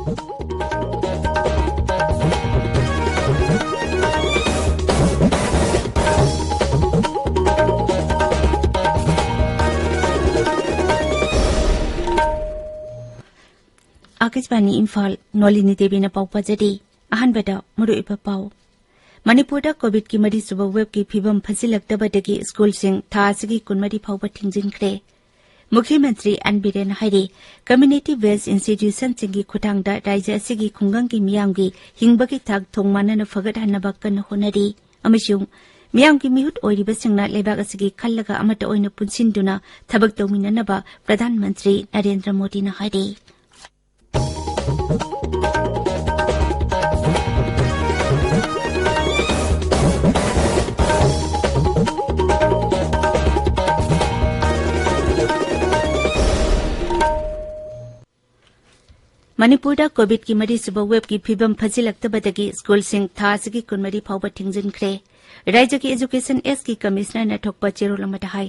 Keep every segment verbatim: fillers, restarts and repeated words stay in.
ꯑꯥꯀꯥꯁꯕꯥꯅꯤ ꯏꯝꯐꯥꯜ, ꯅꯣꯂꯤꯅꯤ ꯗꯦꯕꯤꯅ ꯄꯥꯎ ꯄꯥꯖꯔꯤ꯫ ꯑꯍꯥꯟꯕꯗ ꯃꯔꯨꯑꯣꯏꯕ ꯄꯥꯎ꯫ ꯃꯅꯤꯄꯨꯔꯗ ꯀꯣꯚꯤꯗꯀꯤ ꯃꯔꯤꯁꯨꯕ ꯋꯦꯕꯀꯤ ꯐꯤꯕꯝ ꯐꯖꯤꯜꯂꯛꯇꯕꯗꯒꯤ ꯁ꯭ꯀꯨꯜꯁꯤꯡ ꯊꯥ ꯑꯁꯤꯒꯤ ꯀꯨꯟꯃꯔꯤ ꯐꯥꯎꯕ ꯊꯤꯡꯖꯤꯟꯈ꯭ꯔꯦ꯫ ꯃꯨꯈ꯭ꯌ ꯃꯟꯇ꯭ꯔꯤ ꯑꯦꯟ ꯕꯤꯔꯦꯟꯅ ꯍꯥꯏꯔꯤ, ꯀꯝꯃ꯭ꯌꯨꯅꯤꯇꯤ ꯕꯦꯁ ꯏꯟꯁꯇꯤꯇ꯭ꯌꯨꯁꯟꯁꯤꯡꯒꯤ ꯈꯨꯠꯊꯥꯡꯗ ꯔꯥꯖ꯭ꯌ ꯑꯁꯤꯒꯤ ꯈꯨꯡꯒꯪꯒꯤ ꯃꯤꯌꯥꯝꯒꯤ ꯍꯤꯡꯕꯒꯤ ꯊꯥꯛ ꯊꯣꯡ ꯃꯥꯟꯅꯅ ꯐꯒꯠꯍꯟꯅꯕ ꯀꯟꯅ ꯍꯣꯠꯅꯔꯤ ꯑꯃꯁꯨꯡ ꯃꯤꯌꯥꯝꯒꯤ ꯃꯤꯍꯨꯠ ꯑꯣꯏꯔꯤꯕꯁꯤꯡꯅ ꯂꯩꯕꯥꯛ ꯑꯁꯤꯒꯤ ꯈꯜꯂꯒ ꯑꯃꯠꯇ ꯑꯣꯏꯅ ꯄꯨꯟꯁꯤꯟꯗꯨꯅ ꯊꯕꯛ ꯇꯧꯃꯤꯟꯅꯅꯕ ꯄ꯭ꯔꯙꯥꯟ ꯃꯟꯇ꯭ꯔꯤ ꯅꯔꯦꯟꯗ꯭ꯔ ꯃꯣꯗꯤꯅ ꯍꯥꯏꯔꯤ꯫ ꯃꯅꯤꯄꯨꯔꯗ ꯀꯣꯚꯤꯗꯀꯤ ꯃꯔꯤꯁꯨꯕ ꯋꯦꯕꯀꯤ ꯐꯤꯕꯝ ꯐꯖꯤꯜꯂꯛꯇꯕꯗꯒꯤ ꯁ꯭ꯀꯨꯜꯁꯤꯡ ꯊꯥ ꯑꯁꯤꯒꯤ ꯀꯨꯟꯃꯔꯤ ꯐꯥꯎꯕ ꯊꯤꯡꯖꯤꯟꯈ꯭ꯔꯦ꯫ ꯔꯥꯖ꯭ꯌꯒꯤ ꯑꯦꯖꯨꯀꯦꯁꯟ ꯑꯦꯁꯀꯤ ꯀꯃꯤꯁꯅꯔꯅ ꯊꯣꯛꯄ ꯆꯦꯔꯣꯜ ꯑꯃꯗ ꯍꯥꯏ,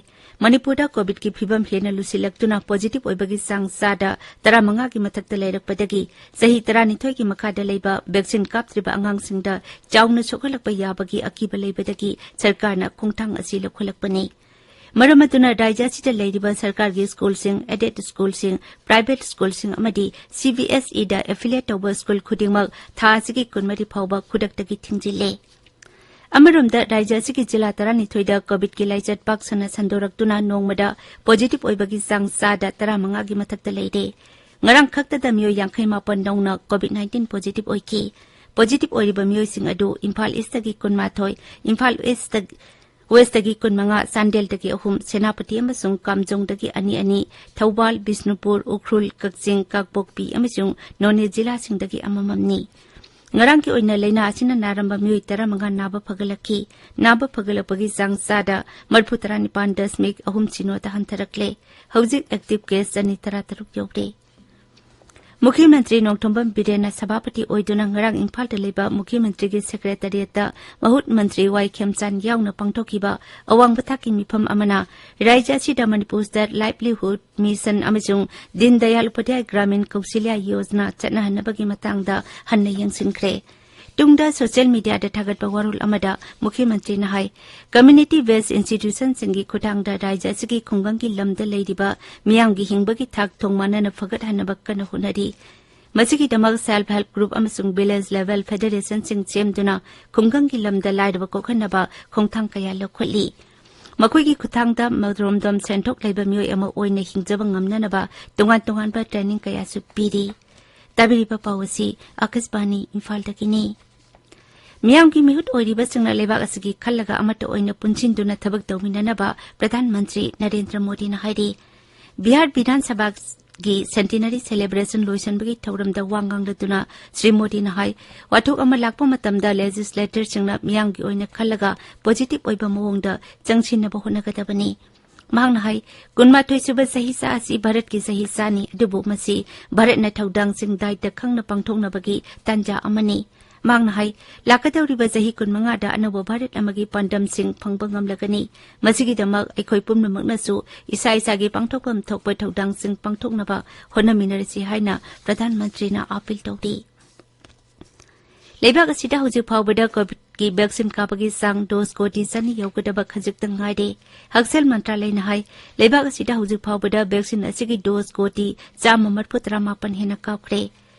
ꯃꯅꯤꯄꯨꯔꯗ ꯀꯣꯚꯤꯗꯀꯤ ꯐꯤꯕꯝ ꯍꯦꯟꯅ ꯂꯨꯁꯤꯜꯂꯛꯇꯨꯅ ꯄꯣꯖꯤꯇꯤꯚ ꯑꯣꯏꯕꯒꯤ ꯆꯥꯡ ꯆꯥꯗ ꯇꯔꯥꯃꯉꯥꯒꯤ ꯃꯊꯛꯇ ꯂꯩꯔꯛꯄꯗꯒꯤ ꯆꯍꯤ ꯇꯔꯥꯅꯤꯊꯣꯏꯒꯤ ꯃꯈꯥꯗ ꯂꯩꯕ ꯚꯦꯛꯁꯤꯟ ꯀꯥꯞꯇ꯭ꯔꯤꯕ ꯑꯉꯥꯡꯁꯤꯡꯗ ꯆꯥꯎꯅ ꯁꯣꯛꯍꯜꯂꯛꯄ ꯌꯥꯕꯒꯤ ꯑꯀꯤꯕ ꯂꯩꯕꯗꯒꯤ ꯁꯔꯀꯥꯔꯅ ꯈꯣꯡꯊꯥꯡ ꯑꯁꯤ ꯂꯧꯈꯠꯂꯛꯄꯅꯤ꯫ ꯃꯔꯝ ꯑꯗꯨꯅ ꯔꯥꯖ꯭ꯌ ꯑꯁꯤꯗ ꯂꯩꯔꯤꯕ ꯁꯔꯀꯥꯔꯒꯤ ꯁ꯭ꯀꯨꯜꯁꯤꯡ, ꯑꯦꯗꯦꯗ ꯁ꯭ꯀꯨꯜꯁꯤꯡ, ꯄ꯭ꯔꯥꯏꯚꯦꯠ ꯁ꯭ꯀꯨꯜꯁꯤꯡ ꯑꯃꯗꯤ ꯁꯤꯕꯤꯑꯦꯁꯏꯗ ꯑꯦꯐꯤꯂꯤꯌꯦꯠ ꯇꯧꯕ ꯁ꯭ꯀꯨꯜ ꯈꯨꯗꯤꯡꯃꯛ ꯊꯥ ꯑꯁꯤꯒꯤ ꯀꯨꯟꯃꯔꯤ ꯐꯥꯎꯕ ꯈꯨꯗꯛꯇꯒꯤ ꯊꯤꯡꯖꯤꯜꯂꯦ꯫ ꯑꯃꯔꯣꯝꯗ, ꯔꯥꯖ꯭ꯌ ꯑꯁꯤꯒꯤ ꯖꯤꯂꯥ ꯇꯔꯥꯅꯤꯊꯣꯏꯗ ꯀꯣꯚꯤꯗꯀꯤ ꯂꯥꯏꯆꯠ ꯄꯥꯛ ꯁꯟꯅ ꯁꯟꯗꯣꯔꯛꯇꯨꯅ ꯅꯣꯡꯃꯗ ꯄꯣꯖꯤꯇꯤꯚ ꯑꯣꯏꯕꯒꯤ ꯆꯥꯡ ꯆꯥꯗ ꯇꯔꯥꯃꯉꯥꯒꯤ ꯃꯊꯛꯇ ꯂꯩꯔꯦ꯫ ꯉꯔꯥꯡ ꯈꯛꯇꯗ ꯃꯤꯑꯣꯏ ꯌꯥꯡꯈꯩ ꯃꯥꯄꯟ ꯅꯧꯅ ꯀꯣꯚꯤꯗ ꯅꯥꯏꯟꯇꯤꯟ ꯄꯣꯖꯤꯇꯤꯚ ꯑꯣꯏꯈꯤ꯫ ꯄꯣꯖꯤꯇꯤꯚ ꯑꯣꯏꯔꯤꯕ ꯃꯤꯑꯣꯏꯁꯤꯡ ꯑꯗꯨ ꯏꯝꯐꯥꯜ ꯏꯁꯇꯒꯤ ꯀꯨꯟꯃꯥꯊꯣꯏ, ꯏꯝꯐꯥꯜ ꯏꯁꯇ-, ꯋꯦꯁꯇꯒꯤ ꯀꯨꯟꯃꯉꯥ, ꯆꯥꯟꯗꯦꯜꯗꯒꯤ ꯑꯍꯨꯝ, ꯁꯦꯅꯥꯄꯇꯤ ꯑꯃꯁꯨꯡ ꯀꯥꯝꯖꯣꯡꯗꯒꯤ ꯑꯅꯤ ꯑꯅꯤ, ꯊꯧꯕꯥꯜ, ꯕꯤꯁꯅꯨꯄꯨꯔ, ꯎꯈ꯭ꯔꯨꯜ, ꯀꯛꯆꯤꯡ, ꯀꯥꯡꯄꯣꯛꯄꯤ ꯑꯃꯁꯨꯡ ꯅꯣꯅꯦ ꯖꯤꯂꯥꯁꯤꯡꯗꯒꯤ ꯑꯃꯃꯝꯅꯤ꯫ ꯉꯔꯥꯡꯒꯤ ꯑꯣꯏꯅ ꯂꯥꯏꯅꯥ ꯑꯁꯤꯅ ꯅꯥꯔꯝꯕ ꯃꯤꯑꯣꯏ ꯇꯔꯥꯃꯉꯥ ꯅꯥꯕ ꯐꯒꯠꯂꯛꯈꯤ꯫ ꯅꯥꯕ ꯐꯒꯠꯂꯛꯄꯒꯤ ꯆꯥꯡ ꯆꯥꯗ ꯃꯔꯤꯐꯨ ꯇꯔꯥꯅꯤꯄꯥꯟ ꯗꯁꯃꯤꯛ ꯑꯍꯨꯝ ꯁꯤꯅꯣꯗ ꯍꯟꯊꯔꯛꯂꯦ꯫ ꯍꯧꯖꯤꯛ ꯑꯦꯛꯇꯤꯚ ꯀꯦꯁ ꯆꯅꯤ ꯇꯔꯥꯇꯔꯨꯛ ꯌꯧꯔꯦ꯫ ꯃꯨꯈ꯭ꯌ ꯃꯟꯇ꯭ꯔꯤ ꯅꯣꯡꯊꯣꯝꯕꯝ ꯕꯤꯔꯦꯟꯅ ꯁꯚꯥꯄꯇꯤ ꯑꯣꯏꯗꯨꯅ ꯉꯔꯥꯡ ꯏꯝꯐꯥꯜꯗ ꯂꯩꯕ ꯃꯨꯈ꯭ꯌ ꯃꯟꯇ꯭ꯔꯤꯒꯤ ꯁꯦꯀ꯭ꯔꯦꯇꯔꯤꯌꯦꯠꯇ ꯃꯍꯨꯠ ꯃꯟꯇ꯭ꯔꯤ ꯋꯥꯏ ꯈꯦꯝꯆꯥꯟ ꯌꯥꯎꯅ ꯄꯥꯡꯊꯣꯛꯈꯤꯕ ꯑꯋꯥꯡꯕ ꯊꯥꯛꯀꯤ ꯃꯤꯐꯝ ꯑꯃꯅ ꯔꯥꯖ꯭ꯌ ꯑꯁꯤꯗ ꯃꯅꯤꯄꯨꯔꯗ ꯂꯥꯏꯚꯂꯤꯍꯨꯗ ꯃꯤꯁꯟ ꯑꯃꯁꯨꯡ ꯗꯤꯟ ꯗꯌꯥꯜ ꯎꯄꯥꯙ꯭ꯌꯥꯌ ꯒ꯭ꯔꯥꯃꯤꯟ ꯀꯧꯁꯤꯜꯌꯥ ꯌꯣꯖꯅꯥ ꯆꯠꯅꯍꯟꯅꯕꯒꯤ ꯃꯇꯥꯡꯗ ꯍꯟꯅ ꯌꯦꯡꯁꯤꯟꯈ꯭ꯔꯦ꯫ ꯇꯨꯡꯗ ꯁꯣꯁꯤꯌꯦꯜ ꯃꯤꯗꯤꯌꯥꯗ ꯊꯥꯒꯠꯄ ꯋꯥꯔꯣꯜ ꯑꯃꯗ ꯃꯨꯈ꯭ꯌ ꯃꯟꯇ꯭ꯔꯤꯅ ꯍꯥꯏ, ꯀꯝꯃ꯭ꯌꯨꯅꯤꯇꯤ ꯕꯦꯁ ꯏꯟꯁꯇꯤꯇ꯭ꯌꯨꯁꯟꯁꯤꯡꯒꯤ ꯈꯨꯠꯊꯥꯡꯗ ꯔꯥꯖ꯭ꯌ ꯑꯁꯤꯒꯤ ꯈꯨꯡꯒꯪꯒꯤ ꯂꯝꯗ ꯂꯩꯔꯤꯕ ꯃꯤꯌꯥꯝꯒꯤ ꯍꯤꯡꯕꯒꯤ ꯊꯥꯛ ꯊꯣꯡ ꯃꯥꯟꯅꯅ ꯐꯒꯠꯍꯟꯅꯕ ꯀꯟꯅ ꯍꯣꯠꯅꯔꯤ꯫ ꯃꯁꯤꯒꯤꯗꯃꯛ ꯁꯦꯜꯐ ꯍꯦꯜꯞ ꯒ꯭ꯔꯨꯞ ꯑꯃꯁꯨꯡ ꯚꯤꯂꯦꯖ ꯂꯦꯚꯦꯜ ꯐꯦꯗꯔꯦꯁꯟꯁꯤꯡ ꯁꯦꯝꯗꯨꯅ ꯈꯨꯡꯒꯪꯒꯤ ꯂꯝꯗ ꯂꯥꯏꯔꯕ ꯀꯣꯛꯍꯟꯅꯕ ꯈꯣꯡꯊꯥꯡ ꯀꯌꯥ ꯂꯧꯈꯠꯂꯤ꯫ ꯃꯈꯣꯏꯒꯤ ꯈꯨꯠꯊꯥꯡꯗ ꯃꯔꯣꯝꯗꯣꯝ ꯁꯦꯟꯊꯣꯛ ꯂꯩꯕ ꯃꯤꯑꯣꯏ ꯑꯃ ꯑꯣꯏꯅ ꯍꯤꯡꯖꯕ ꯉꯝꯅꯅꯕ ꯇꯣꯉꯥꯟ ꯇꯣꯉꯥꯟꯕ ꯇ꯭ꯔꯦꯅꯤꯡ ꯀꯌꯥꯁꯨ ꯄꯤꯔꯤ꯫ ꯇꯥꯕꯤꯔꯤꯕ ꯄꯥꯎ ꯑꯁꯤ ꯑꯀꯥꯁꯕꯥꯅꯤ ꯏꯝꯐꯥꯜꯗꯒꯤꯅꯤ꯫ ꯃꯤꯌꯥꯝꯒꯤ ꯃꯤꯍꯨꯠ ꯑꯣꯏꯔꯤꯕꯁꯤꯡꯅ ꯂꯩꯕꯥꯛ ꯑꯁꯤꯒꯤ ꯈꯜꯂꯒ ꯑꯃꯠꯇ ꯑꯣꯏꯅ ꯄꯨꯟꯁꯤꯟꯗꯨꯅ ꯊꯕꯛ ꯇꯧꯃꯤꯟꯅꯅꯕ ꯄ꯭ꯔꯙꯥꯟ ꯃꯟꯇ꯭ꯔꯤ ꯅꯔꯦꯟꯗ꯭ꯔ ꯃꯣꯗꯤꯅ ꯍꯥꯏꯔꯤ꯫ ꯕꯤꯍꯥꯔ ꯕꯤꯙꯥꯟ ꯁꯚꯥꯒꯤ ꯁꯦꯟꯇꯤꯅꯔꯤ ꯁꯦꯂꯦꯕ꯭ꯔꯦꯁꯟ ꯂꯣꯏꯁꯤꯟꯕꯒꯤ ꯊꯧꯔꯝꯗ ꯋꯥ ꯉꯥꯡꯂꯗꯨꯅ ꯁ꯭ꯔꯤ ꯃꯣꯗꯤꯅ ꯍꯥꯏ, ꯋꯥꯊꯣꯛ ꯑꯃ ꯂꯥꯛꯄ ꯃꯇꯝꯗ ꯂꯦꯖꯤꯁꯂꯦꯇꯔꯁꯤꯡꯅ ꯃꯤꯌꯥꯝꯒꯤ ꯑꯣꯏꯅ ꯈꯜꯂꯒ ꯄꯣꯖꯤꯇꯤꯚ ꯑꯣꯏꯕ ꯃꯑꯣꯡꯗ ꯆꯪꯁꯤꯟꯅꯕ ꯍꯣꯠꯅꯒꯗꯕꯅꯤ꯫ ꯃꯍꯥꯛꯅ ꯍꯥꯏ, ꯀꯨꯟꯃꯥꯊꯣꯏ ꯁꯨꯕ ꯆꯍꯤꯆꯥ ꯑꯁꯤ ꯚꯥꯔꯠꯀꯤ ꯆꯍꯤꯆꯥꯅꯤ, ꯑꯗꯨꯕꯨ ꯃꯁꯤ ꯚꯥꯔꯠꯅ ꯊꯧꯗꯥꯡꯁꯤꯡ ꯗꯥꯏꯇ ꯈꯪꯅ ꯄꯥꯡꯊꯣꯛꯅꯕꯒꯤ ꯇꯥꯟꯖꯥ ꯑꯃꯅꯤ꯫ ꯃꯍꯥꯛꯅ ꯍꯥꯏ, ꯂꯥꯛꯀꯗꯧꯔꯤꯕ ꯆꯍꯤ ꯀꯨꯟꯃꯉꯥꯗ ꯑꯅꯧꯕ ꯚꯥꯔꯠ ꯑꯃꯒꯤ ꯄꯥꯟꯗꯝꯁꯤꯡ ꯐꯪꯕ ꯉꯝꯂꯒꯅꯤ꯫ ꯃꯁꯤꯒꯤꯗꯃꯛ ꯑꯩꯈꯣꯏ ꯄꯨꯝꯅꯃꯛꯅꯁꯨ ꯏꯁꯥ ꯏꯁꯥꯒꯤ ꯄꯥꯡꯊꯣꯛꯐꯝ ꯊꯣꯛꯄ ꯊꯧꯗꯥꯡꯁꯤꯡ ꯄꯥꯡꯊꯣꯛꯅꯕ ꯍꯣꯠꯅꯃꯤꯟꯅꯔꯁꯤ ꯍꯥꯏꯅ ꯄ꯭ꯔꯙꯥꯟ ꯃꯟꯇ꯭ꯔꯤꯅ ꯑꯥꯄꯤꯜ ꯇꯧꯔꯤ꯫ ꯂꯩꯕꯥꯛ ꯑꯁꯤꯗ ꯍꯧꯖꯤꯛ ꯐꯥꯎꯕꯗ ꯀꯣꯚꯤꯗꯀꯤ ꯚꯦꯛꯁꯤꯟ ꯀꯥꯞꯄꯒꯤ ꯆꯥꯡ ꯗꯣꯁ ꯀꯣꯇꯤ ꯆꯅꯤ ꯌꯧꯒꯗꯕ ꯈꯖꯤꯛꯇ ꯉꯥꯏꯔꯦ꯫ ꯍꯛꯁꯦꯜ ꯃꯟꯇ꯭ꯔꯥꯂꯌꯅ ꯍꯥꯏ, ꯂꯩꯕꯥꯛ ꯑꯁꯤꯗ ꯍꯧꯖꯤꯛ ꯐꯥꯎꯕꯗ ꯚꯦꯛꯁꯤꯟ ꯑꯁꯤꯒꯤ ꯗꯣꯁ ꯀꯣꯇꯤ ꯆꯥꯝꯃ ꯃꯔꯤꯐꯨ ꯇꯔꯥꯃꯥꯄꯟ ꯍꯦꯟꯅ ꯀꯥꯞꯈ꯭ꯔꯦ꯫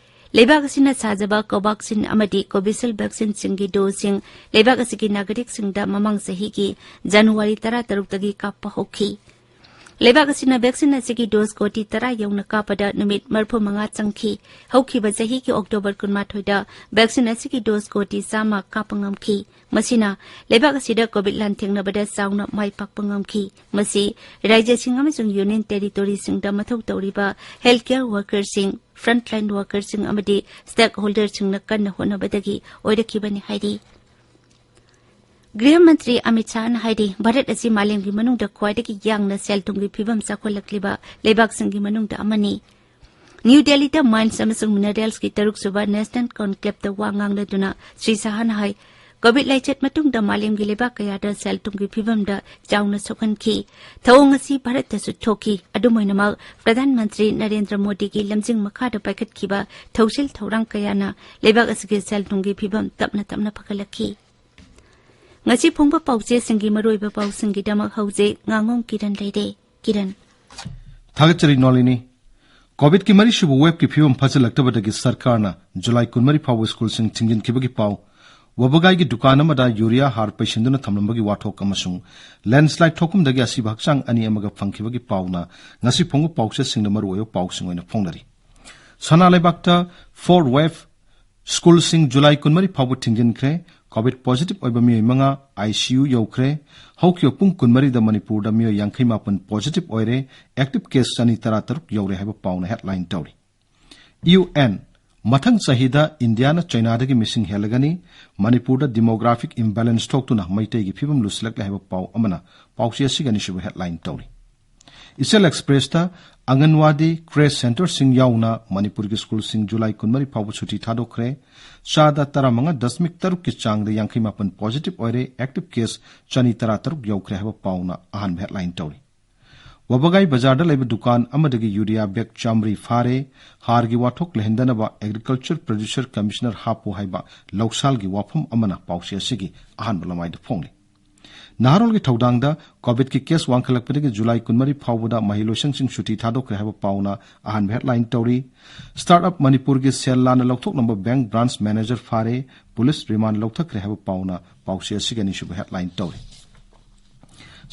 ꯂꯩꯕꯥꯛ ꯑꯁꯤꯅ ꯁꯥꯖꯕ ꯀꯣꯚꯥꯛꯁꯤꯟ ꯑꯃꯗꯤ ꯀꯣꯚꯤꯁꯤꯜ ꯚꯦꯛꯁꯤꯟꯁꯤꯡꯒꯤ ꯗꯣꯁꯁꯤꯡ ꯂꯩꯕꯥꯛ ꯑꯁꯤꯒꯤ ꯅꯥꯒꯔꯤꯛꯁꯤꯡꯗ ꯃꯃꯥꯡ ꯆꯍꯤꯒꯤ ꯖꯅꯋꯥꯔꯤ ꯇꯔꯥꯇꯔꯨꯛꯇꯒꯤ ꯀꯥꯞꯄ ꯍꯧꯈꯤ꯫ ꯂꯩꯕꯥꯛ ꯑꯁꯤꯅ ꯚꯦꯛꯁꯤꯟ ꯑꯁꯤꯒꯤ ꯗꯣꯁ ꯀꯣꯇꯤ ꯇꯔꯥ ꯌꯧꯅ ꯀꯥꯞꯄꯗ ꯅꯨꯃꯤꯠ ꯃꯔꯤꯐꯨꯃꯉꯥ ꯆꯪꯈꯤ꯫ ꯍꯧꯈꯤꯕ ꯆꯍꯤꯒꯤ ꯑꯣꯛꯇꯣꯕꯔ ꯀꯨꯟꯃꯥꯊꯣꯏꯗ ꯚꯦꯛꯁꯤꯟ ꯑꯁꯤꯒꯤ ꯗꯣꯁ ꯀꯣꯇꯤ ꯆꯥꯝꯃ ꯀꯥꯞꯄ ꯉꯝꯈꯤ꯫ ꯃꯁꯤꯅ ꯂꯩꯕꯥꯛ ꯑꯁꯤꯗ ꯀꯣꯚꯤꯗ ꯂꯥꯟꯊꯦꯡꯅꯕꯗ ꯆꯥꯎꯅ ꯃꯥꯏ ꯄꯥꯛꯄ ꯉꯝꯈꯤ꯫ ꯃꯁꯤ ꯔꯥꯖ꯭ꯌꯁꯤꯡ ꯑꯃꯁꯨꯡ ꯌꯨꯅꯤꯌꯟ ꯇꯦꯔꯤꯇꯣꯔꯤꯁꯤꯡꯗ ꯃꯊꯧ ꯇꯧꯔꯤꯕ ꯍꯦꯜꯊ ꯀꯦꯌꯔ ꯋꯥꯔꯀꯔꯁꯤꯡ, ꯐ꯭ꯔꯟꯠꯂꯥꯏꯟ ꯋꯥꯔꯀꯔꯁꯤꯡ ꯑꯃꯗꯤ ꯁ꯭ꯇꯦꯛꯍꯣꯜꯗꯔꯁꯤꯡꯅ ꯀꯟꯅ ꯍꯣꯠꯅꯕꯗꯒꯤ ꯑꯣꯏꯔꯛꯈꯤꯕꯅꯤ ꯍꯥꯏꯔꯤ꯫ ꯒ꯭ꯔꯤꯍ ꯃꯟꯇ꯭ꯔꯤ ꯑꯃꯤꯠ ꯁꯥꯍꯅ ꯍꯥꯏꯔꯤ, ꯚꯥꯔꯠ ꯑꯁꯤ ꯃꯥꯂꯦꯝꯒꯤ ꯃꯅꯨꯡꯗ ꯈ꯭ꯋꯥꯏꯗꯒꯤ ꯌꯥꯡꯅ ꯁꯦꯜ ꯊꯨꯝꯒꯤ ꯐꯤꯕꯝ ꯆꯥꯎꯈꯠꯂꯛꯂꯤꯕ ꯂꯩꯕꯥꯛꯁꯤꯡꯒꯤ ꯃꯅꯨꯡꯗ ꯑꯃꯅꯤ꯫ ꯅ꯭ꯌꯨ ꯗꯦꯜꯂꯤꯗ ꯃꯥꯏꯟꯁ ꯑꯃꯁꯨꯡ ꯃꯤꯅꯔꯦꯜꯁꯀꯤ ꯇꯔꯨꯛꯁꯨꯕ ꯅꯦꯁꯅꯦꯜ ꯀꯣꯟꯀ꯭ꯂꯦꯕꯇ ꯋꯥ ꯉꯥꯡꯂꯗꯨꯅ ꯁ꯭ꯔꯤ ꯁꯍꯥꯅ ꯍꯥꯏ, ꯀꯣꯚꯤꯗ ꯂꯥꯏꯆꯠ ꯃꯇꯨꯡꯗ ꯃꯥꯂꯦꯝꯒꯤ ꯂꯩꯕꯥꯛ ꯀꯌꯥꯗ ꯁꯦꯜ ꯊꯨꯝꯒꯤ ꯐꯤꯕꯝꯗ ꯆꯥꯎꯅ ꯁꯣꯛꯍꯟꯈꯤ꯫ ꯊꯧꯑꯣꯡ ꯑꯁꯤ ꯚꯥꯔꯠꯇꯁꯨ ꯊꯣꯛꯈꯤ꯫ ꯑꯗꯨꯝ ꯑꯣꯏꯅꯃꯛ, ꯄ꯭ꯔꯙꯥꯟ ꯃꯟꯇ꯭ꯔꯤ ꯅꯔꯦꯟꯗ꯭ꯔ ꯃꯣꯗꯤꯒꯤ ꯂꯝꯖꯤꯡ ꯃꯈꯥꯗ ꯄꯥꯏꯈꯠꯈꯤꯕ ꯊꯧꯁꯤꯜ ꯊꯧꯔꯥꯡ ꯀꯌꯥꯅ ꯂꯩꯕꯥꯛ ꯑꯁꯤꯒꯤ ꯁꯦꯜ ꯊꯨꯝꯒꯤ ꯐꯤꯕꯝ ꯇꯞꯅ ꯇꯞꯅ ꯐꯒꯠꯂꯛꯈꯤ꯫ ꯉꯁꯤ ꯐꯣꯡꯕ ꯄꯥꯎꯆꯦꯁꯤꯡꯒꯤ ꯃꯔꯨꯑꯣꯏꯕ ꯄꯥꯎꯁꯤꯡꯒꯤꯗꯃꯛ ꯍꯧꯖꯤꯛ ꯉꯥꯉꯣꯝ ꯀꯤꯔꯟ ꯂꯩꯔꯦ꯫ ꯀꯤꯔꯟ꯫ ꯊꯥꯒꯠꯆꯔꯤ ꯅꯣꯂꯤꯅꯤ꯫ ꯀꯣꯚꯤꯗꯀꯤ ꯃꯔꯤꯁꯨꯕ ꯋꯦꯕꯀꯤ ꯐꯤꯕꯝ ꯐꯖꯤꯜꯂꯛꯇꯕꯗꯒꯤ ꯁꯔꯀꯥꯔꯅ ꯖꯨꯂꯥꯏ ꯀꯨꯟꯃꯔꯤ ꯐꯥꯎꯕ ꯁ꯭ꯀꯨꯜꯁꯤꯡ ꯊꯤꯡꯖꯤꯟꯈꯤꯕꯒꯤ ꯄꯥꯎ, ꯋꯥꯕꯒꯥꯏꯒꯤ ꯗꯨꯀꯥꯟ ꯑꯃꯗ ꯌꯨꯔꯤꯌꯥ ꯍꯥꯔ ꯄꯩꯁꯤꯟꯗꯨꯅ ꯊꯝꯂꯝꯕꯒꯤ ꯋꯥꯊꯣꯛ ꯑꯃꯁꯨꯡ ꯂꯦꯟꯁꯂꯥꯏꯗ ꯊꯣꯛꯐꯝꯗꯒꯤ ꯑꯁꯤꯕ ꯍꯛꯆꯥꯡ ꯑꯅꯤ ꯑꯃꯒ ꯐꯪꯈꯤꯕꯒꯤ ꯄꯥꯎꯅ ꯉꯁꯤ ꯐꯣꯡꯕ ꯄꯥꯎꯆꯦꯁꯤꯡꯗ ꯃꯔꯨꯑꯣꯏꯕ ꯄꯥꯎꯁꯤꯡ ꯑꯣꯏꯅ ꯐꯣꯡꯅꯔꯤ꯫ ꯁꯅꯥ ꯂꯩꯕꯥꯛꯇ ꯐꯣꯔ ꯋꯦꯕ ꯁ꯭ꯀꯨꯜꯁꯤꯡ ꯖꯨꯂꯥꯏ ꯀꯨꯟꯃꯔꯤ ꯐꯥꯎꯕ ꯊꯤꯡꯖꯤꯟꯈ꯭ꯔꯦ꯫ ꯀꯣꯚꯤꯗ ꯄꯣꯖꯤꯇꯤꯚ ꯑꯣꯏꯕ ꯃꯤꯑꯣꯏ ꯃꯉꯥ ꯑꯥꯏ ꯁꯤ ꯌꯨ ꯌꯧꯈ꯭ꯔꯦ꯫ ꯍꯧꯈꯤꯕ ꯄꯨꯡ ꯀꯨꯟꯃꯔꯤꯗ ꯃꯅꯤꯄꯨꯔꯗ ꯃꯤꯑꯣꯏ ꯌꯥꯡꯈꯩ ꯃꯥꯄꯟ ꯄꯣꯖꯤꯇꯤꯚ ꯑꯣꯏꯔꯦ꯫ ꯑꯦꯛꯇꯤꯚ ꯀꯦꯁ ꯆꯅꯤ ꯇꯔꯥ ꯇꯔꯨꯛ ꯌꯧꯔꯦ ꯍꯥꯏꯕ ꯄꯥꯎꯅ ꯍꯦꯗꯂꯥꯏꯟ ꯇꯧꯔꯤ꯫ ꯌꯨ ꯑꯦꯟ, ꯃꯊꯪ ꯆꯍꯤꯗ ꯏꯟꯗꯤꯌꯥꯅ ꯆꯩꯅꯥꯗꯒꯤ ꯃꯤꯁꯤꯡ ꯍꯦꯜꯂꯒꯅꯤ꯫ ꯃꯅꯤꯄꯨꯔꯗ ꯗꯤꯃꯣꯒ꯭ꯔꯥꯐꯤꯛ ꯏꯝꯕꯦꯂꯦꯟꯁ ꯊꯣꯛꯇꯨꯅ ꯃꯩꯇꯩꯒꯤ ꯐꯤꯕꯝ ꯂꯨꯁꯤꯜꯂꯛꯂꯦ ꯍꯥꯏꯕ ꯄꯥꯎ ꯑꯃꯅ ꯄꯥꯎꯆꯦ ꯑꯁꯤꯒꯤ ꯑꯅꯤꯁꯨꯕ ꯍꯦꯗꯂꯥꯏꯟ ꯇꯧꯔꯤ꯫ ꯏꯆꯦꯜ ꯑꯦꯛꯁꯄ꯭ꯔꯦꯁꯇ ꯑꯪꯒꯟꯋꯥꯗꯤ, ꯀ꯭ꯔꯦꯁ ꯁꯦꯟꯇꯔꯁꯤꯡ ꯌꯥꯎꯅ ꯃꯅꯤꯄꯨꯔꯒꯤ ꯁ꯭ꯀꯨꯜꯁꯤꯡ ꯖꯨꯂꯥꯏ ꯀꯨꯟꯃꯔꯤ ꯐꯥꯎꯕ ꯁꯨꯇꯤ ꯊꯥꯗꯣꯛꯈ꯭ꯔꯦ꯫ ꯆꯥꯗ ꯇꯔꯥꯃꯉꯥ ꯗꯁꯃꯤꯛ ꯇꯔꯨꯛꯀꯤ ꯆꯥꯡꯗ ꯌꯥꯡꯈꯩ ꯃꯥꯄꯟ ꯄꯣꯖꯤꯇꯤꯚ ꯑꯣꯏꯔꯦ꯫ ꯑꯦꯛꯇꯤꯚ ꯀꯦꯁ ꯆꯅꯤ ꯇꯔꯥ ꯇꯔꯨꯛ ꯌꯧꯈ꯭ꯔꯦ ꯍꯥꯏꯕ ꯄꯥꯎꯅ ꯑꯍꯥꯟꯕ ꯍꯦꯗꯂꯥꯏꯟ ꯇꯧꯔꯤ꯫ ꯋꯥꯕꯒꯥꯏ ꯕꯖꯥꯔꯗ ꯂꯩꯕ ꯗꯨꯀꯥꯟ ꯑꯃꯗꯒꯤ ꯌꯨꯔꯤꯌꯥ ꯕꯦꯒ ꯆꯥꯃꯔꯤ ꯐꯥꯔꯦ꯫ ꯍꯥꯔꯒꯤ ꯋꯥꯊꯣꯛ ꯂꯩꯍꯟꯗꯅꯕ ꯑꯦꯒ꯭ꯔꯤꯀꯜꯆꯔ ꯄ꯭ꯔꯣꯗ꯭ꯌꯨꯁꯔ ꯀꯃꯤꯁꯅꯔ ꯍꯥꯞꯄꯨ ꯍꯥꯏꯕ ꯂꯧꯁꯥꯜꯒꯤ ꯋꯥꯐꯝ ꯑꯃꯅ ꯄꯥꯎꯆꯦ ꯑꯁꯤꯒꯤ ꯑꯍꯥꯟꯕ ꯂꯃꯥꯏꯗ ꯐꯣꯡꯂꯤ꯫ ꯅꯍꯥꯔꯣꯜꯒꯤ ꯊꯧꯗꯥꯡꯗ ꯀꯣꯚꯤꯗꯀꯤ ꯀꯦꯁ ꯋꯥꯡꯈꯠꯂꯛꯄꯗꯒꯤ ꯖꯨꯂꯥꯏ ꯀꯨꯟꯃꯔꯤ ꯐꯥꯎꯕꯗ ꯃꯍꯩꯂꯣꯏꯁꯪꯁꯤꯡ ꯁꯨꯇꯤ ꯊꯥꯗꯣꯛꯈ꯭ꯔꯦ ꯍꯥꯏꯕ ꯄꯥꯎꯅ ꯑꯍꯥꯟꯕ ꯍꯦꯗꯂꯥꯏꯟ ꯇꯧꯔꯤ꯫ ꯁ꯭ꯇꯥꯔꯠ ꯑꯞ ꯃꯅꯤꯄꯨꯔꯒꯤ ꯁꯦꯜ ꯂꯥꯟꯅ ꯂꯧꯊꯣꯛꯂꯝꯕ ꯕꯦꯡꯛ ꯕ꯭ꯔꯥꯟꯆ ꯃꯦꯅꯦꯖꯔ ꯐꯥꯔꯦ, ꯄꯨꯂꯤꯁ ꯔꯤꯃꯥꯟ ꯂꯧꯊꯈ꯭ꯔꯦ ꯍꯥꯏꯕ ꯄꯥꯎꯅ ꯄꯥꯎꯆꯦ ꯑꯁꯤꯒꯤ ꯑꯅꯤꯁꯨꯕ ꯍꯦꯗꯂꯥꯏꯟ ꯇꯧꯔꯤ꯫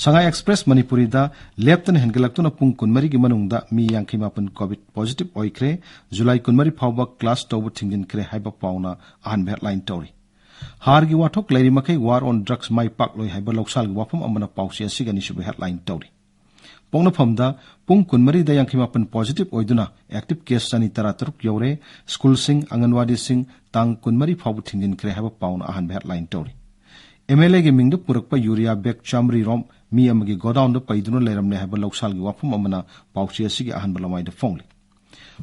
ꯁꯉꯥꯏ ꯑꯦꯛꯁꯄ꯭ꯔꯦꯁ ꯃꯅꯤꯄꯨꯔꯤꯗ ꯂꯦꯞꯇꯅ ꯍꯦꯟꯒꯠꯂꯛꯇꯨꯅ ꯄꯨꯡ ꯀꯨꯟꯃꯔꯤꯒꯤ ꯃꯅꯨꯡꯗ ꯃꯤ ꯌꯥꯡꯈꯩ ꯃꯥꯄꯟ ꯀꯣꯚꯤꯗ ꯄꯣꯖꯤꯇꯤꯚ ꯑꯣꯏꯈ꯭ꯔꯦ꯫ ꯖꯨꯂꯥꯏ ꯀꯨꯟꯃꯔꯤ ꯐꯥꯎꯕ ꯀ꯭ꯂꯥꯁ ꯇꯧꯕ ꯊꯤꯡꯖꯤꯟꯈ꯭ꯔꯦ ꯍꯥꯏꯕ ꯄꯥꯎꯅ ꯑꯍꯥꯟꯕ ꯍꯦꯗꯂꯥꯏꯟ ꯇꯧꯔꯤ꯫ ꯍꯥꯔꯒꯤ ꯋꯥꯊꯣꯛ ꯂꯩꯔꯤꯃꯈꯩ ꯋꯥꯔ ꯑꯣꯟ ꯗ꯭ꯔꯒꯁ ꯃꯥꯏ ꯄꯥꯛꯂꯣꯏ ꯍꯥꯏꯕ ꯂꯧꯁꯥꯜꯒꯤ ꯋꯥꯐꯝ ꯑꯃꯅ ꯄꯥꯎꯆꯦ ꯑꯁꯤꯒꯤ ꯑꯅꯤꯁꯨꯕ ꯍꯦꯗꯂꯥꯏꯟ ꯇꯧꯔꯤ꯫ ꯄꯣꯛꯅꯐꯝꯗ ꯄꯨꯡ ꯀꯨꯟꯃꯔꯤꯗ ꯌꯥꯡꯈꯩ ꯃꯥꯄꯟ ꯄꯣꯖꯤꯇꯤꯚ ꯑꯣꯏꯗꯨꯅ ꯑꯦꯛꯇꯤꯚ ꯀꯦꯁ ꯆꯅꯤ ꯇꯔꯥ ꯇꯔꯨꯛ ꯌꯧꯔꯦ꯫ ꯁ꯭ꯀꯨꯜꯁꯤꯡ, ꯑꯪꯒꯟꯋꯥꯗꯤꯁꯤꯡ ꯇꯥꯡ ꯀꯨꯟꯃꯔꯤ ꯐꯥꯎꯕ ꯊꯤꯡꯖꯤꯟꯈ꯭ꯔꯦ ꯍꯥꯏꯕ ꯄꯥꯎꯅ ꯑꯍꯥꯟꯕ ꯍꯦꯗꯂꯥꯏꯟ ꯇꯧꯔꯤ꯫ ꯑꯦꯝ ꯑꯦꯜ ꯑꯦꯒꯤ ꯃꯤꯡꯗ ꯄꯨꯔꯛꯄ ꯌꯨꯔꯤꯌꯥ ꯕꯦꯒ ꯆꯥꯃꯔꯤ ꯔꯣꯝ ꯃꯤ ꯑꯃꯒꯤ ꯒꯣꯗꯥꯎꯟꯗ ꯄꯩꯗꯨꯅ ꯂꯩꯔꯝꯂꯦ ꯍꯥꯏꯕ ꯂꯧꯁꯥꯜꯒꯤ ꯋꯥꯐꯝ ꯑꯃꯅ ꯄꯥꯎꯆꯦ ꯑꯁꯤꯒꯤ ꯑꯍꯥꯟꯕ ꯂꯃꯥꯏꯗ ꯐꯣꯡꯂꯤ꯫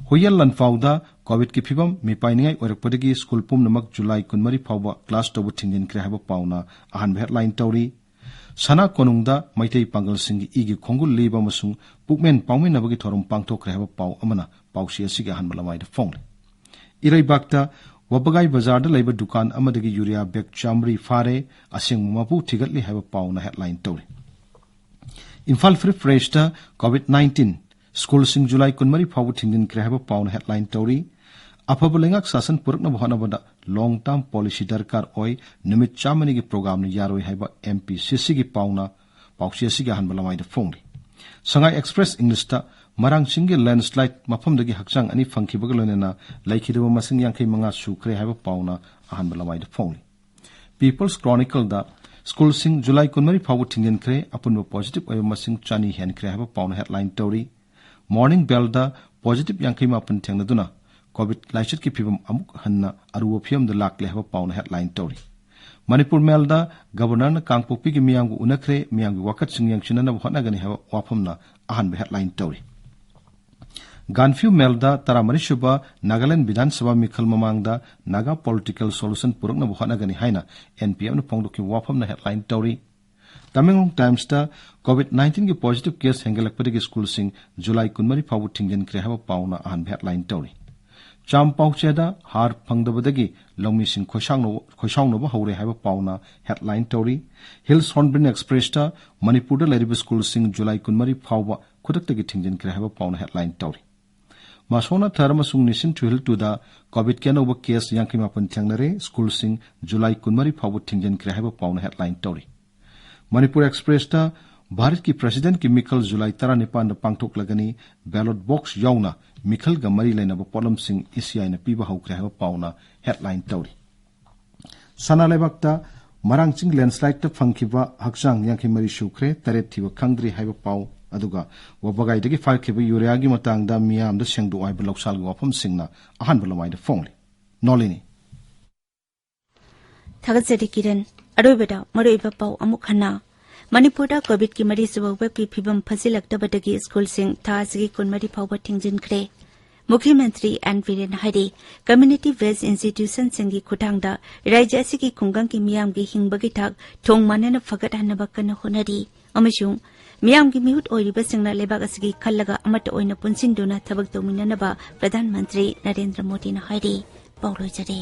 ꯍꯨꯏꯌꯦꯟ ꯂꯥꯟꯐꯥꯎꯗ ꯀꯣꯚꯤꯗꯀꯤ ꯐꯤꯕꯝ ꯃꯤꯄꯥꯏꯅꯤꯡꯉꯥꯏ ꯑꯣꯏꯔꯛꯄꯗꯒꯤ ꯁ꯭ꯀꯨꯜ ꯄꯨꯝꯅꯃꯛ ꯖꯨꯂꯥꯏ ꯀꯨꯟꯃꯔꯤ ꯐꯥꯎꯕ ꯀ꯭ꯂꯥꯁ ꯇꯧꯕ ꯊꯤꯡꯖꯤꯟꯈ꯭ꯔꯦ ꯍꯥꯏꯕ ꯄꯥꯎꯅ ꯑꯍꯥꯟꯕ ꯍꯦꯗꯂꯥꯏꯟ ꯇꯧꯔꯤ꯫ ꯁꯅꯥ ꯀꯣꯅꯨꯡꯗ ꯃꯩꯇꯩ ꯄꯥꯡꯒꯜꯁꯤꯡꯒꯤ ꯏꯒꯤ ꯈꯣꯡꯒꯨꯜ ꯂꯤꯕ ꯑꯃꯁꯨꯡ ꯄꯨꯛꯃꯦꯟ ꯄꯥꯎꯃꯤꯟꯅꯕꯒꯤ ꯊꯧꯔꯝ ꯄꯥꯡꯊꯣꯛꯈ꯭ꯔꯦ ꯍꯥꯏꯕ ꯄꯥꯎ ꯑꯃꯅ ꯄꯥꯎꯆꯦ ꯑꯁꯤꯒꯤ ꯑꯍꯥꯟꯕ ꯂꯃꯥꯏꯗ ꯐꯣꯡꯂꯤ꯫ ꯏꯔꯩꯕꯥꯛꯇ ꯋꯥꯕꯒꯥꯏ ꯕꯖꯥꯔꯗ ꯂꯩꯕ ꯗꯨꯀꯥꯟ ꯑꯃꯗꯒꯤ ꯌꯨꯔꯤꯌꯥ ꯕꯦꯒ ꯆꯥꯃꯔꯤ ꯐꯥꯔꯦ, ꯑꯁꯦꯡꯕ ꯃꯄꯨ ꯊꯤꯒꯠꯂꯤ ꯍꯥꯏꯕ ꯄꯥꯎꯅ ꯍꯦꯗꯂꯥꯏꯟ ꯇꯧꯔꯤ꯫ ꯏꯝꯐꯥꯜ ꯐ꯭ꯔꯤ ꯄ꯭ꯔꯦꯁꯇ ꯀꯣꯚꯤꯗ ꯅꯥꯏꯟꯇꯤꯟ, ꯁ꯭ꯀꯨꯜꯁꯤꯡ ꯖꯨꯂꯥꯏ ꯀꯨꯟꯃꯔꯤ ꯐꯥꯎꯕ ꯊꯤꯡꯖꯤꯟꯈ꯭ꯔꯦ ꯍꯥꯏꯕ ꯄꯥꯎꯅ ꯍꯦꯗꯂꯥꯏꯟ ꯇꯧꯔꯤ꯫ ꯑꯐꯕ ꯂꯩꯉꯥꯛ ꯁꯥꯁꯟ ꯄꯨꯔꯛꯅꯕ ꯍꯣꯠꯅꯕꯗ ꯂꯣꯡ ꯇꯥꯔꯝ ꯄꯣꯂꯤꯁꯤ ꯗꯔꯀꯥꯔ ꯑꯣꯏ, ꯅꯨꯃꯤꯠ ꯆꯥꯝꯃꯅꯤꯒꯤ ꯄ꯭ꯔꯣꯒ꯭ꯔꯥꯝꯅ ꯌꯥꯔꯣꯏ ꯍꯥꯏꯕ ꯑꯦꯝ ꯄꯤ ꯁꯤ ꯁꯤꯒꯤ ꯄꯥꯎꯅ ꯄꯥꯎꯆꯦ ꯑꯁꯤꯒꯤ ꯑꯍꯥꯟꯕ ꯂꯃꯥꯏꯗ ꯐꯣꯡꯂꯤ꯫ ꯁꯉꯥꯏ ꯑꯦꯛꯁꯄ꯭ꯔꯦꯁ ꯏꯪꯂꯤꯁꯇ ꯃꯔꯥꯡ ꯆꯤꯡꯒꯤ ꯂꯦꯟꯁꯂꯥꯏꯠ ꯃꯐꯝꯗꯒꯤ ꯍꯛꯆꯥꯡ ꯑꯅꯤ ꯐꯪꯈꯤꯕꯒ ꯂꯣꯏꯅꯅ ꯂꯩꯈꯤꯗꯕ ꯃꯁꯤꯡ ꯌꯥꯡꯈꯩ ꯃꯉꯥ ꯁꯨꯈ꯭ꯔꯦ ꯍꯥꯏꯕ ꯄꯥꯎꯅ ꯑꯍꯥꯟꯕ ꯂꯃꯥꯏꯗ ꯐꯣꯡꯂꯤ꯫ ꯄꯤꯄꯜꯁ ꯀ꯭ꯔꯣꯅꯤꯀꯜꯗ ꯁ꯭ꯀꯨꯜꯁꯤꯡ ꯖꯨꯂꯥꯏ ꯀꯨꯟꯃꯔꯤ ꯐꯥꯎꯕ ꯊꯤꯡꯖꯤꯟꯈ꯭ꯔꯦ, ꯑꯄꯨꯟꯕ ꯄꯣꯖꯤꯇꯤꯚ ꯑꯣꯏꯕ ꯃꯁꯤꯡ ꯆꯅꯤ ꯍꯦꯟꯈ꯭ꯔꯦ ꯍꯥꯏꯕ ꯄꯥꯎꯅ ꯍꯦꯗꯂꯥꯏꯟ ꯇꯧꯔꯤ꯫ ꯃꯣꯔꯅꯤꯡ ꯕꯦꯜꯗ ꯄꯣꯖꯤꯇꯤꯚ ꯌꯥꯡꯈꯩ ꯃꯥꯄꯟ ꯊꯦꯡꯅꯗꯨꯅ ꯀꯣꯚꯤꯗ ꯂꯥꯏꯆꯠꯀꯤ ꯐꯤꯕꯝ ꯑꯃꯨꯛ ꯍꯟꯅ ꯑꯔꯨꯕ ꯐꯤꯕꯝꯗ ꯂꯥꯛꯂꯦ ꯍꯥꯏꯕ ꯄꯥꯎꯅ ꯍꯦꯗꯂꯥꯏꯟ ꯇꯧꯔꯤ꯫ ꯃꯅꯤꯄꯨꯔ ꯃꯦꯜꯗ ꯒꯕꯔꯅꯔꯅ ꯀꯥꯡꯄꯣꯛꯄꯤꯒꯤ ꯃꯤꯌꯥꯝꯒ ꯎꯅꯈ꯭ꯔꯦ, ꯃꯤꯌꯥꯝꯒꯤ ꯋꯥꯀꯠꯁꯤꯡ ꯌꯦꯡꯁꯤꯟꯅꯅꯕ ꯍꯣꯠꯅꯒꯅꯤ ꯍꯥꯏꯕ ꯋꯥꯐꯝꯅ ꯑꯍꯥꯟꯕ ꯍꯦꯗꯂꯥꯏꯟ ꯇꯧꯔꯤ꯫ ꯒꯥꯟꯐꯤꯌꯨ ꯃꯦꯜꯗ ꯇꯔꯥꯃꯔꯤ ꯁꯨꯕ ꯅꯥꯒꯥꯂꯦꯟ ꯕꯤꯙꯥꯟ ꯁꯚꯥ ꯃꯤꯈꯜ ꯃꯃꯥꯡꯗ ꯅꯥꯒꯥ ꯄꯣꯂꯤꯇꯤꯀꯦꯜ ꯁꯣꯂꯨꯁꯟ ꯄꯨꯔꯛꯅꯕ ꯍꯣꯠꯅꯒꯅꯤ ꯍꯥꯏꯅ ꯑꯦꯟ ꯄꯤ ꯑꯦꯐꯅ ꯐꯣꯡꯗꯣꯛꯈꯤꯕ ꯋꯥꯐꯝꯅ ꯍꯦꯗꯂꯥꯏꯟ ꯇꯧꯔꯤ꯫ ꯇꯃꯦꯡꯂꯣꯡ ꯇꯥꯏꯝꯁꯇ ꯀꯣꯚꯤꯗ ꯅꯥꯏꯟꯇꯤꯟꯒꯤ ꯄꯣꯖꯤꯇꯤꯚ ꯀꯦꯁ ꯍꯦꯟꯒꯠꯂꯛꯄꯗꯒꯤ ꯁ꯭ꯀꯨꯜꯁꯤꯡ ꯖꯨꯂꯥꯏ ꯀꯨꯟꯃꯔꯤ ꯐꯥꯎꯕ ꯊꯤꯡꯖꯤꯟꯈ꯭ꯔꯦ ꯍꯥꯏꯕ ꯄꯥꯎꯅ ꯑꯍꯥꯟꯕ ꯍꯦꯗꯂꯥꯏꯟ ꯇꯧꯔꯤ꯫ ꯆꯥꯝ ꯄꯥꯎꯆꯦꯗ ꯍꯥꯔ ꯐꯪꯗꯕꯗꯒꯤ ꯂꯧꯃꯤꯁꯤꯡ ꯈꯣꯏꯁꯥꯎꯅꯕ, ꯈꯣꯏꯁꯥꯎꯅꯕ ꯍꯧꯔꯦ ꯍꯥꯏꯕ ꯄꯥꯎꯅ ꯍꯦꯗꯂꯥꯏꯟ ꯇꯧꯔꯤ꯫ ꯍꯤꯜꯁ ꯍꯣꯔꯟꯕꯤꯜ ꯑꯦꯛꯁꯄ꯭ꯔꯦꯁꯇ ꯃꯅꯤꯄꯨꯔꯗ ꯂꯩꯔꯤꯕ ꯁ꯭ꯀꯨꯜꯁꯤꯡ ꯖꯨꯂꯥꯏ ꯀꯨꯟꯃꯔꯤ ꯐꯥꯎꯕ ꯈꯨꯗꯛꯇꯒꯤ ꯊꯤꯡꯖꯤꯟꯈ꯭ꯔꯦ ꯍꯥꯏꯕ ꯄꯥꯎꯅ ꯍꯦꯗꯂꯥꯏꯟ ꯇꯧꯔꯤ꯫ ꯃꯥꯁꯣꯅꯥꯊꯔ ꯑꯃꯁꯨꯡ ꯅꯤꯁꯤꯟ ꯊꯨꯍꯤꯜ ꯇꯨꯗ ꯀꯣꯚꯤꯗꯀꯤ ꯑꯅꯧꯕ ꯀꯦꯁ ꯌꯥꯡꯈꯩ ꯃꯥꯄꯟ ꯊꯦꯡꯅꯔꯦ꯫ ꯁ꯭ꯀꯨꯜꯁꯤꯡ ꯖꯨꯂꯥꯏ ꯀꯨꯟꯃꯔꯤ ꯐꯥꯎꯕ ꯊꯤꯡꯖꯤꯟꯈ꯭ꯔꯦ ꯍꯥꯏꯕ ꯄꯥꯎꯅ ꯍꯦꯗꯂꯥꯏꯟ ꯇꯧꯔꯤ꯫ ꯃꯅꯤꯄꯨꯔ ꯑꯦꯛꯁꯄ꯭ꯔꯦꯁꯇ ꯚꯥꯔꯠꯀꯤ ꯄ꯭ꯔꯁꯤꯗꯦꯟꯠꯀꯤ ꯃꯤꯈꯜ ꯖꯨꯂꯥꯏ ꯇꯔꯥꯅꯤꯄꯥꯟꯗ ꯄꯥꯡꯊꯣꯛꯂꯒꯅꯤ, ꯕꯦꯂꯣꯠ ꯕꯣꯛꯁ ꯌꯥꯎꯅ ꯃꯤꯈꯜꯒ ꯃꯔꯤ ꯂꯩꯅꯕ ꯄꯣꯠꯂꯝꯁꯤꯡ ꯏ ꯁꯤ ꯑꯥꯏꯅ ꯄꯤꯕ ꯍꯧꯈ꯭ꯔꯦ ꯍꯥꯏꯕ ꯄꯥꯎꯅ ꯍꯦꯗꯂꯥꯏꯟ ꯇꯧꯔꯤ꯫ ꯁꯅꯥ ꯂꯩꯕꯥꯛꯇ ꯃꯔꯥꯡ ꯆꯤꯡ ꯂꯦꯟꯁꯂꯥꯏꯠꯇ ꯐꯪꯈꯤꯕ ꯍꯛꯆꯥꯡ ꯌꯥꯡꯈꯩ ꯃꯔꯤ ꯁꯨꯈ꯭ꯔꯦ, ꯇꯔꯦꯠ ꯊꯤꯕ ꯈꯪꯗ꯭ꯔꯤ ꯍꯥꯏꯕ ꯄꯥꯎ, ꯑꯗꯨꯒ ꯋꯥꯕꯒꯥꯏꯗꯒꯤ ꯐꯥꯈꯤꯕ ꯌꯨꯔꯤꯌꯥꯒꯤ ꯃꯇꯥꯡꯗ ꯃꯤꯌꯥꯝꯗ ꯁꯦꯡꯗꯣꯛ ꯍꯥꯏꯕ ꯂꯧꯁꯥꯜꯒꯤ ꯋꯥꯐꯝꯁꯤꯡꯅ ꯑꯍꯥꯟꯕ ꯂꯃꯥꯏꯗ ꯐꯣꯡꯂꯤ꯫ ꯅꯣꯂꯤꯅꯤ꯫ ꯊꯥꯒꯠꯆꯔꯤ ꯀꯤꯔꯟ꯫ ꯑꯔꯣꯏꯕꯗ ꯃꯔꯨꯑꯣꯏꯕ ꯄꯥꯎ ꯑꯃꯨꯛ ꯍꯟꯅ꯫ ꯃꯅꯤꯄꯨꯔꯗ ꯀꯣꯚꯤꯗꯀꯤ ꯃꯔꯤꯁꯨꯕ ꯋꯦꯕꯀꯤ ꯐꯤꯕꯝ ꯐꯖꯤꯜꯂꯛꯇꯕꯗꯒꯤ ꯁ꯭ꯀꯨꯜꯁꯤꯡ ꯊꯥ ꯑꯁꯤꯒꯤ ꯀꯨꯟꯃꯔꯤ ꯐꯥꯎꯕ ꯊꯤꯡꯖꯤꯟꯈ꯭ꯔꯦ꯫ ꯃꯨꯈ꯭ꯌ ꯃꯟꯇ꯭ꯔꯤ ꯑꯦꯟ ꯕꯤꯔꯦꯟꯅ ꯍꯥꯏꯔꯤ, ꯀꯝꯃ꯭ꯌꯨꯅꯤꯇꯤ ꯕꯦꯁ ꯏꯟꯁꯇꯤꯇ꯭ꯌꯨꯁꯟꯁꯤꯡꯒꯤ ꯈꯨꯠꯊꯥꯡꯗ ꯔꯥꯖ꯭ꯌ ꯑꯁꯤꯒꯤ ꯈꯨꯡꯒꯪꯒꯤ ꯃꯤꯌꯥꯝꯒꯤ ꯍꯤꯡꯕꯒꯤ ꯊꯥꯛ ꯊꯣꯡ ꯃꯥꯟꯅꯅ ꯐꯒꯠꯍꯟꯅꯕ ꯀꯟꯅ ꯍꯣꯠꯅꯔꯤ ꯑꯃꯁꯨꯡ ꯃꯤꯌꯥꯝꯒꯤ ꯃꯤꯍꯨꯠ ꯑꯣꯏꯔꯤꯕꯁꯤꯡꯅ ꯂꯩꯕꯥꯛ ꯑꯁꯤꯒꯤ ꯈꯜꯂꯒ ꯑꯃꯠꯇ ꯑꯣꯏꯅ ꯄꯨꯟꯁꯤꯟꯗꯨꯅ ꯊꯕꯛ ꯇꯧꯃꯤꯟꯅꯅꯕ ꯄ꯭ꯔꯙꯥꯟ ꯃꯟꯇ꯭ꯔꯤ ꯅꯔꯦꯟꯗ꯭ꯔ ꯃꯣꯗꯤꯅ ꯍꯥꯏꯔꯤ꯫ ꯄꯥꯎ ꯂꯣꯏꯖꯔꯦ꯫